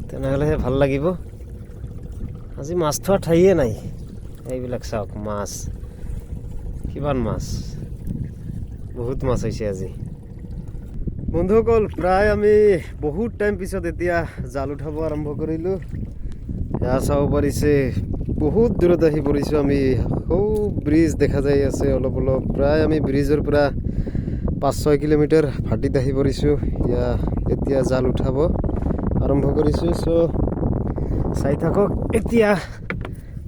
তেনেহ'লেহে ভাল লাগিব। আজি মাছ থোৱা ঠাইয়ে নাই। এইবিলাক চাওক মাছ, কিমান মাছ, বহুত মাছ হৈছে আজি। বন্ধুসকল, প্ৰায় আমি বহুত টাইম পিছত এতিয়া জাল উঠাব আৰম্ভ কৰিলোঁ। এয়া চাব পাৰিছে, বহুত দূৰত আহি পৰিছোঁ আমি। সৌ ব্ৰিজ দেখা যাই আছে অলপ অলপ। প্ৰায় আমি ব্ৰিজৰ পৰা 5-6 কিলোমিটাৰ ভাটিত আহি পৰিছোঁ। এতিয়া জাল উঠাব আৰম্ভ কৰিছোঁ। চ' চাই থাকক এতিয়া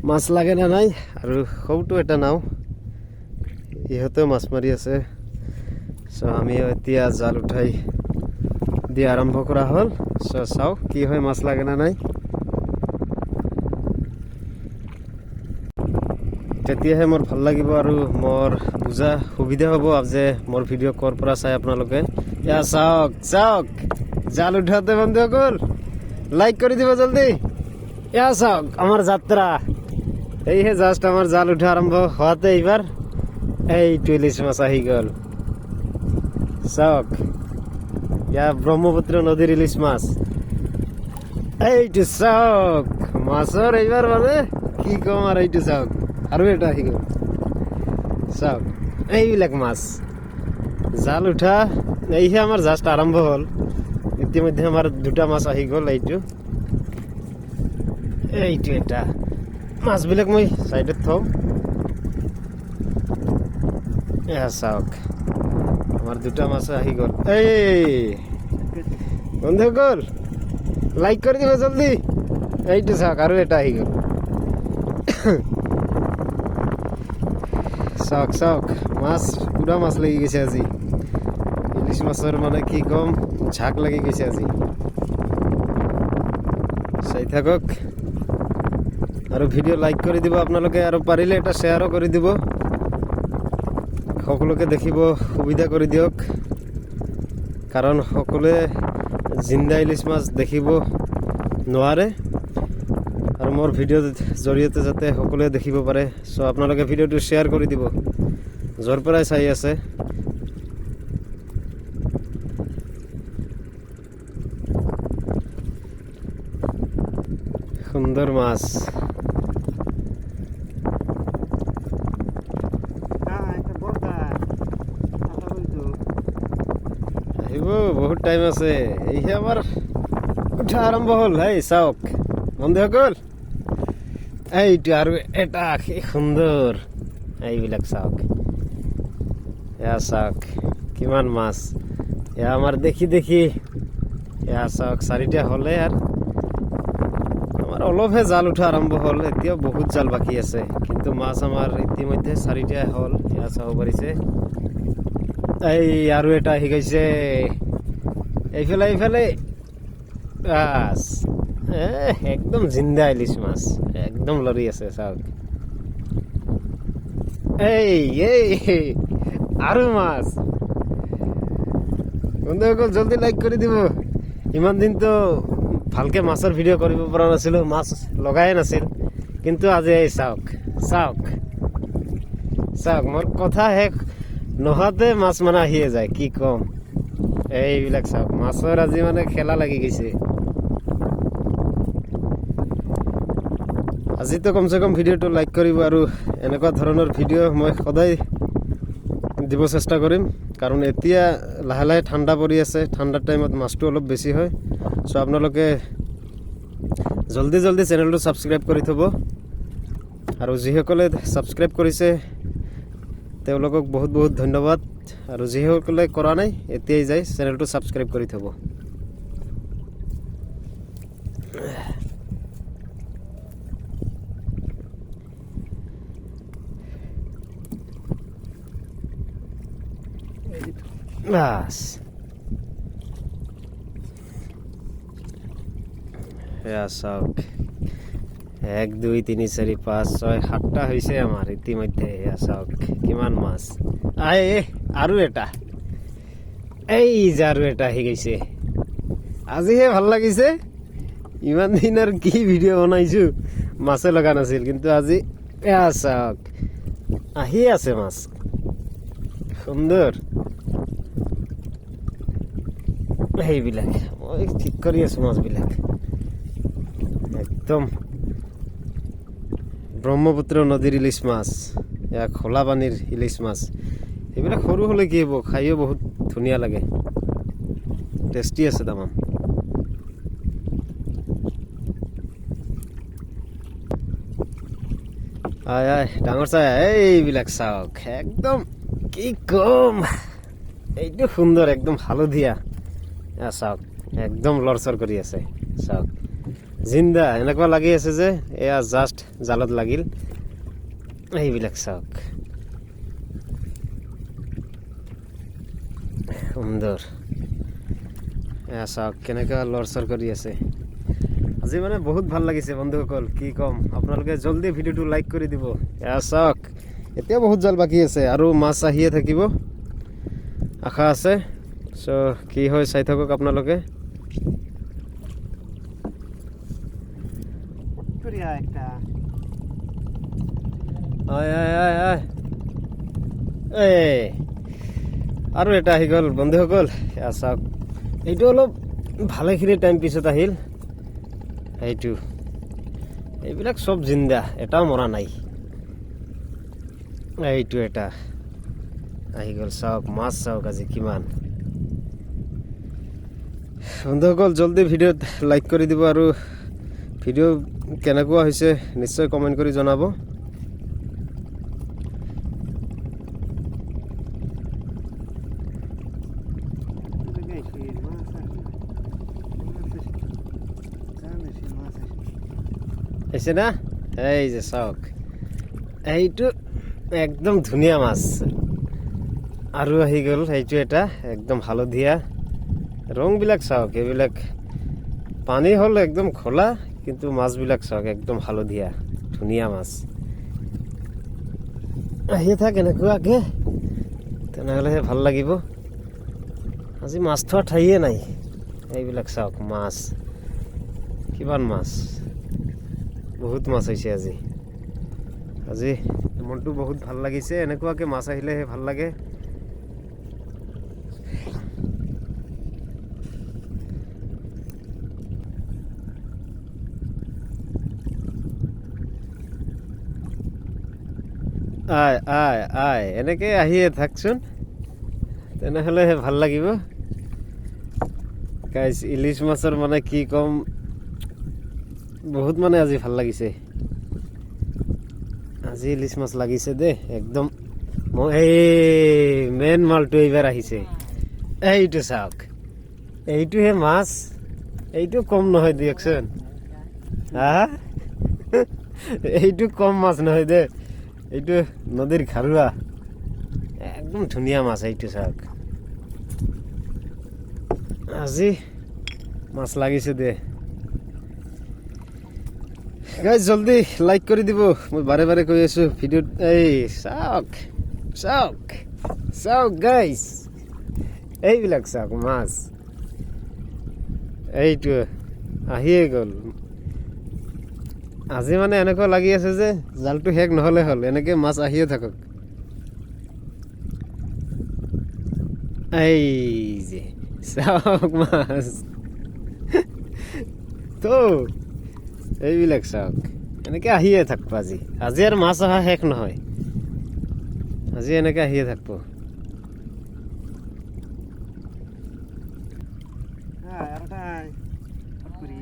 মাছ লাগে নে নাই। আৰু সৌটো এটা নাও, ইহঁতেও মাছ মাৰি আছে। চ' আমিও এতিয়া জাল উঠাই দিয়া আৰম্ভ কৰা হ'ল। চ' চাওঁ কি হয়, মাছ লাগে নে নাই। তেতিয়াহে মোৰ ভাল লাগিব আৰু মোৰ বুজা সুবিধা হ'ব যে মোৰ ভিডিঅ' ক'ৰ পৰা চাই আপোনালোকে। এয়া চাওক চাওক জাল উঠাওঁতে বন্ধুসকল লাইক কৰি দিব জলদি। এয়া চাওক আমাৰ যাত্ৰা, এইহে জাষ্ট আমাৰ জাল উঠা আৰম্ভ হোৱাতে এইবাৰ এইটো ইলিচ মাছ আহি গ'ল। চাওক, এয়া ব্ৰহ্মপুত্ৰ নদীৰ ইলিচ মাছ। এইটো চাওক মাছৰ এইবাৰ মানে কি ক'ম আৰু। এইটো চাওক আৰু এটা আহি গ'ল। চাওক এইবিলাক মাছ। জাল উঠা এইহে আমাৰ জাষ্ট আৰম্ভ হ'ল। ইতিমধ্যে আমাৰ দুটা মাছ আহি গ'ল। এইটো এইটো এটা মাছবিলাক মই চাইডত থওঁ। এয়া চাওক আমাৰ দুটা মাছ আহি গ'ল। এই বন্ধুসকল লাইক কৰি দিব জলদি। এইটো চাওক আৰু এটা আহি গ'ল। চাওক চাওক মাছ, পুৰা মাছ লাগি গৈছে আজি। ইলিচ মাছৰ মানে কি ক'ম, ঝাক লাগি গৈছে আজি। চাই থাকক আৰু ভিডিঅ' লাইক কৰি দিব আপোনালোকে, আৰু পাৰিলে এটা শ্বেয়াৰো কৰি দিব, সকলোকে দেখিব সুবিধা কৰি দিয়ক। কাৰণ সকলোৱে জিন্দা ইলিচ মাছ দেখিব নোৱাৰে, আৰু মোৰ ভিডিঅ'ৰ জৰিয়তে যাতে সকলোৱে দেখিব পাৰে। চ' আপোনালোকে ভিডিঅ'টো শ্বেয়াৰ কৰি দিব য'ৰ পৰাই চাই আছে। সুন্দৰ মাছ। আহিব, বহুত টাইম আছে। এইহে আমাৰ উঠা আৰম্ভ হ'ল। হেই চাওক বন্ধুসকল, এইটো আৰু এটা কি সুন্দৰ। এইবিলাক চাওক, এয়া চাওক কিমান মাছ। এয়া আমাৰ দেখি দেখি এয়া চাওক চাৰিটা হ'লে আৰু আমাৰ অলপহে জাল উঠা আৰম্ভ হ'ল। এতিয়াও বহুত জাল বাকী আছে, কিন্তু মাছ আমাৰ ইতিমধ্যে চাৰিটা হ'ল। এয়া চাব পাৰিছে। এই আৰু এটা আহি গৈছে এইফালে এইফালে। বাছ, একদম জিন্দা ইলিচ মাছ, একদম লৰি আছে চাওক। এই এই আৰু মাছ। বন্ধুসকল জলদি লাইক কৰি দিব। ইমান দিনতো ভালকে মাছৰ ভিডিঅ' কৰিব পৰা নাছিলোঁ, মাছ লগাই নাছিল, কিন্তু আজি এই চাওক চাওক চাওক মোৰ কথা শেষ নোহোৱাতে মাছ মানে আহিয়ে যায়, কি ক'ম। এইবিলাক চাওক মাছৰ আজি মানে খেলা লাগি গৈছে। আজিতো কমচে কম ভিডিঅ'টো লাইক কৰিব, আৰু এনেকুৱা ধৰণৰ ভিডিঅ' মই সদায় দিব চেষ্টা কৰিম। কাৰণ এতিয়া লাহে লাহে ঠাণ্ডা পৰি আছে, ঠাণ্ডাৰ টাইমত মাছটো অলপ বেছি হয়। চ' আপোনালোকে জলদি জলদি চেনেলটো ছাবস্ক্ৰাইব কৰি থ'ব, আৰু যিসকলে ছাবস্ক্ৰাইব কৰিছে তেওঁলোকক বহুত বহুত ধন্যবাদ, আৰু যিসকলে কৰা নাই এতিয়াই যাই চেনেলটো ছাবস্ক্ৰাইব কৰি থ'ব। বাছ এয়া চাওক, 1 2 3 4 5 6 7টা হৈছে আমাৰ ইতিমধ্যে। এয়া চাওক কিমান মাছ। আই আৰু এটা, এই যে আৰু এটা আহি গৈছে। আজিহে ভাল লাগিছে, ইমান দিন আৰু কি ভিডিঅ' বনাইছো মাছে লগা নাছিল, কিন্তু আজি এয়া চাওক আহি আছে মাছ, সুন্দৰ। সেইবিলাক মই ঠিক কৰি আছো মাছবিলাক। একদম ব্ৰহ্মপুত্ৰ নদীৰ ইলিচ মাছ। এয়া খোলা পানীৰ ইলিচ মাছ। এইবিলাক সৰু হ'লে কি হ'ব, খায়ো বহুত ধুনীয়া লাগে, টেষ্টি আছে তামাম। আয় আয় ডাঙৰ চাই, এইবিলাক চাওক, একদম কি কম, এইটো সুন্দৰ, একদম হালধীয়া। এয়া চাওক, একদম লৰচৰ কৰি আছে, চাওক জিন্দা, এনেকুৱা লাগি আছে যে এয়া জাষ্ট জালত লাগিল। এইবিলাক চাওক, সুন্দৰ। এয়া চাওক কেনেকুৱা লৰচৰ কৰি আছে। আজি মানে বহুত ভাল লাগিছে বন্ধুসকল, কি ক'ম। আপোনালোকে জলদি ভিডিঅ'টো লাইক কৰি দিব। এয়া চাওক, এতিয়া বহুত জাল বাকী আছে আৰু মাছ আহিয়ে থাকিব আশা আছে। চ' কি হয় চাই থাকক আপোনালোকে। একটা আয় আয় আয় আয়, এই আৰু এটা আহি গ'ল বন্ধুসকল। এয়া চাওক, এইটো অলপ ভালেখিনি টাইম পিছত আহিল। সেইটো এইবিলাক চব জিন্দা, এটাও মৰা নাই। এইটো এটা আহি গ'ল। চাওক মাছ, চাওক আজি কিমান। বন্ধুসকল জলদি ভিডিঅ'ত লাইক কৰি দিব আৰু ভিডিঅ' কেনেকুৱা হৈছে নিশ্চয় কমেণ্ট কৰি জনাব। হৈছে না? এই যে চাওক, এইটো একদম ধুনীয়া মাছ। আৰু আহি গ'ল এইটো এটা একদম হালধীয়া। ৰংবিলাক চাওক, এইবিলাক পানী হ'ল একদম খোলা, কিন্তু মাছবিলাক চাওক একদম হালধীয়া, ধুনীয়া মাছ। আহিয়ে থাক এনেকুৱাকে, তেনেহ'লেহে ভাল লাগিব। আজি মাছ থোৱা ঠাইয়ে নাই। এইবিলাক চাওক মাছ, কিমান মাছ, বহুত মাছ হৈছে আজি। আজি মনটো বহুত ভাল লাগিছে, এনেকুৱাকে মাছ আহিলেহে ভাল লাগে। আয় আয় আয়, এনেকে আহিয়ে থাকচোন, তেনেহ'লেহে ভাল লাগিব। গাইজ, ইলিচ মাছৰ মানে কি ক'ম, বহুত মানে আজি ভাল লাগিছে। আজি ইলিচ মাছ লাগিছে দেই একদম। মই এই মেইন মালটো এইবাৰ আহিছে। এইটো চাওক, এইটোহে মাছ, এইটো কম নহয় দিয়কচোন। হা, এইটো কম মাছ নহয় দেই, এইটো নদীৰ খাৰুৱা, একদম ধুনীয়া মাছ। এইটো চাওক, আজি মাছ লাগিছে দে। গাইজ জলদি লাইক কৰি দিব, মই বাৰে বাৰে কৈ আছো ভিডিঅ'ত। এই চাওক চাওক চাওক গাইজ, এইবিলাক চাওক মাছ, এইটো আহিয়ে গ'ল। আজি মানে এনেকুৱা লাগি আছে যে জালটো শেষ নহ'লে হ'ল, এনেকে মাছ আহিয়ে থাকক। এই যে চাওক মাছ তো, এইবিলাক চাওক, এনেকে আহিয়ে থাকব আজি। আজি আৰু মাছ অহা শেষ নহয়, আজি এনেকে আহিয়ে থাকব।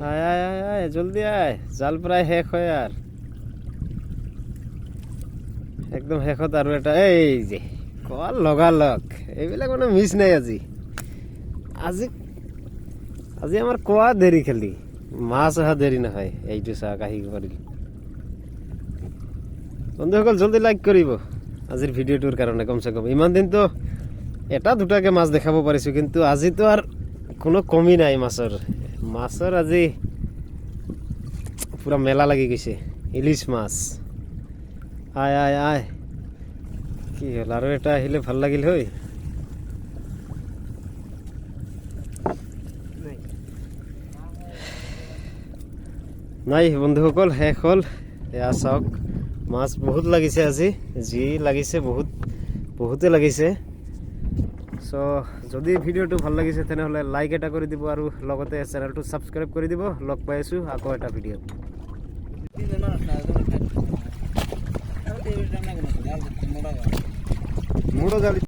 আয় আয় আয় আয়, জলদি আয়, জাল প্ৰায় শেষ হয় আৰু, একদম শেষত আৰু এটা। এই যে কল লগালগ, এইবিলাক মানে মিছ নাই আজি। আজি আজি আমাৰ কোৱা দেৰি, খালি মাছ অহা দেৰি নহয়। এইটো চাওক আহি পৰিল। বন্ধুসকল জলদি লাইক কৰিব আজিৰ ভিডিঅ'টোৰ কাৰণে। কমচে কম ইমান দিনতো এটা দুটাকে মাছ দেখাব পাৰিছোঁ, কিন্তু আজিতো আৰু কোনো কমি নাই মাছৰ। মাছৰ আজি পুৰা মেলা লাগি গৈছে, ইলিচ মাছ। আয় আয় আয়, কি হ'ল আৰু এটা আহিলে ভাল লাগিল হয়। নাই বন্ধুসকল, শেষ হ'ল। এয়া চাওক মাছ বহুত লাগিছে আজি, যি লাগিছে বহুত বহুতে লাগিছে। চ' যদি ভিডিঅ'টো ভাল লাগিছে তেনেহ'লে লাইক এটা কৰি দিব আৰু লগতে চেনেলটো ছাবস্ক্ৰাইব কৰি দিব। লগ পাই আছোঁ আকৌ এটা ভিডিঅ'ত। তিনজন মানুষ না, মোটা। মোটা জালি।